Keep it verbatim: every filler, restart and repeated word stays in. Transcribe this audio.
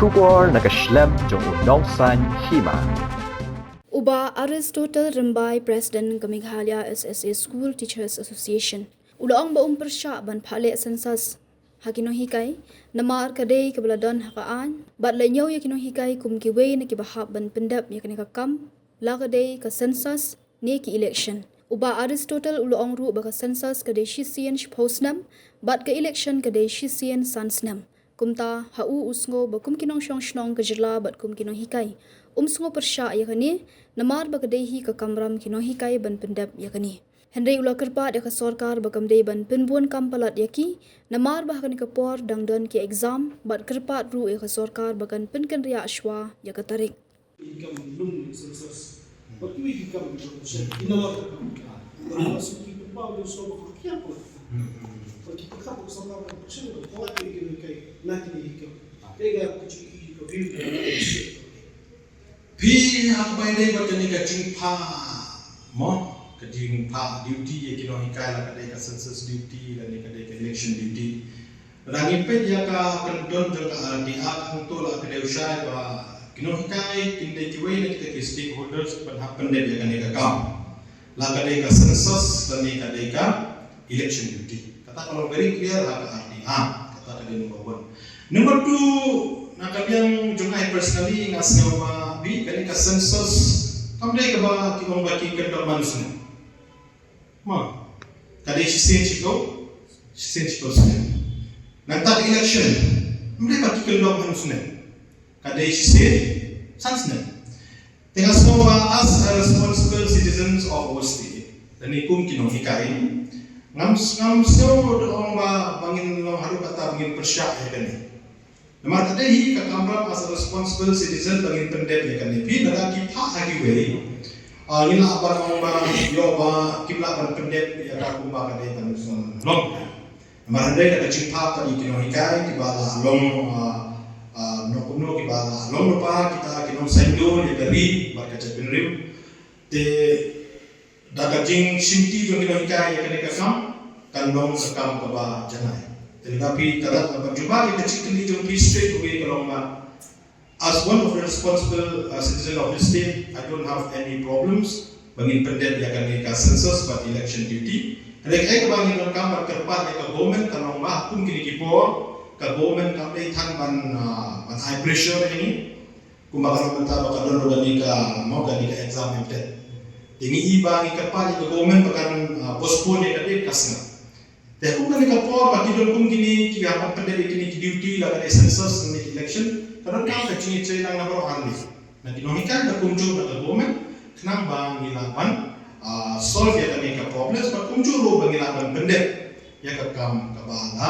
Khubor na ka shlem jong u nongsaiñ hima. U Bah Aristotle Rymbai, President ka Meghalaya S S A School Teachers Association, u la ong ba um pyrshah ban phah leh census ha ki nonghikai, namar ka dei kaba la don ha ka aiñ, bad la ñiew ïa ki nonghikai kum kiwei na kiba hap ban pyndep ïa kane ka kam, la ka dei ka census ne ki election. U Bah Aristotle u la ong ruh ba ka census ka dei shisien shiphew snem, bad ka election ka dei shisien san snem. Kumta ha u u sngew ba kum ki nongshong shnong ka jylla bad kum ki nonghikai, um sngew pyrshah ïa kane, namar ba ka dei hi ka kamram ki nonghikai ban pyndep ïa kane. Hynrei u la kyrpad ïa ka sorkar ba kam dei ban pynbun kam palat ïa ki, namar ba ha kane ka por dang don ki exam, bad kyrpad ruh ïa ka sorkar ba kan pynkynriah shuwa ïa ka tarik. Income lum census. Bad ki income ki jong shen. Ina la ka kam. Ba la su ki pynpaw jong so ba ka kiang ko. Bad ki pynkhap ko sa ka ko shen ko ko ki ki kai na ki ni income. Te ga ku chi ki ko view ko na shen. Phi hap bai dei bad kane ka jingphah mo, ka jingphah duty ïa ki nonghikai, la ka dei ka census duty, la ne ka dei ka election duty. Lada ngi peit ïa ka kyndon jong ka R T Act hangto la ka dei u shai ba ki nonghikai kin dei kiwei na kita ki stakeholders ban hap pyndep ïa kane ka kam. La ka dei ka census, la ne ka dei ka election duty. Kata ka long very clear ha ka R T Act. Kata ka dei number one. Number two, na ka liang jong nga personally nga sngew ba bi kane ka census kam dei kaba ki ong ba ki kyndon man u snem. Ma, ka dei shisien shiphew, shisien shiphew snem. Nangta ka election, ym dei ba ki kyndon man u snem. Ka dei shisien san snem. Te nga sngew ba as a responsible citizens of our state, lane kum ki nonghikai, ngam, ngam sngew da ong ba, ba ngin long haduh katta ba ngin pyrshah ïa kane. Namar ka dei hi ka kamram as a responsible citizen ba ngin pyndep ïa kane. Phi lada ki phah ha kiwei, ah, ngin lah ban ong ba ïoh ba kim lah ban pyndep ïa ka kumba ka dei ban long. Namar hynrei da ka jingphah ka dei ki nonghikai kiba la long, ah, ah, nongkumno kiba la long lypa kita ki nongsaiñdur ïa ka ri bad ka jaitbynriew. Te da ka jingshimti jong ki nonghikai ïa kane ka kam kan long ka kam kaba janai. Te lada phi, lada phi jubab ïa ka jingkylli jong phi straight away ka long ba, as one of the responsible, uh, citizen of the state, I don't have any problems ba ngin pyndep ïa kane ka census bad election duty. Hynrei kaei kaba ngi donkam ban kyrpad ïa ka government ka long ba kum kine ki por ka government kam dei tang ban, uh, ban ai pressure ïa ngi. Kumba ka long mynta ba ka don ruh kane ka, mo, kane ka exam M TET. Te ngi i ba ngi kyrpad ïa ka government ba kan, ah, postpone ïa ka date ka sngi. Te kum kane ka por ba ki don kum kine ki hap ban pyndep ïa kine ki duty, la ka dei census ne ki election, ka donkam ka jingïatreilang na baroh arngut, na ki nonghikai, na kumjuh na ka government, khnang ba ngi lah ban, ah, solve ïa kane ka problems, ba kumjuh ruh ba ngi lah ban pyndep ïa ka kam kaba la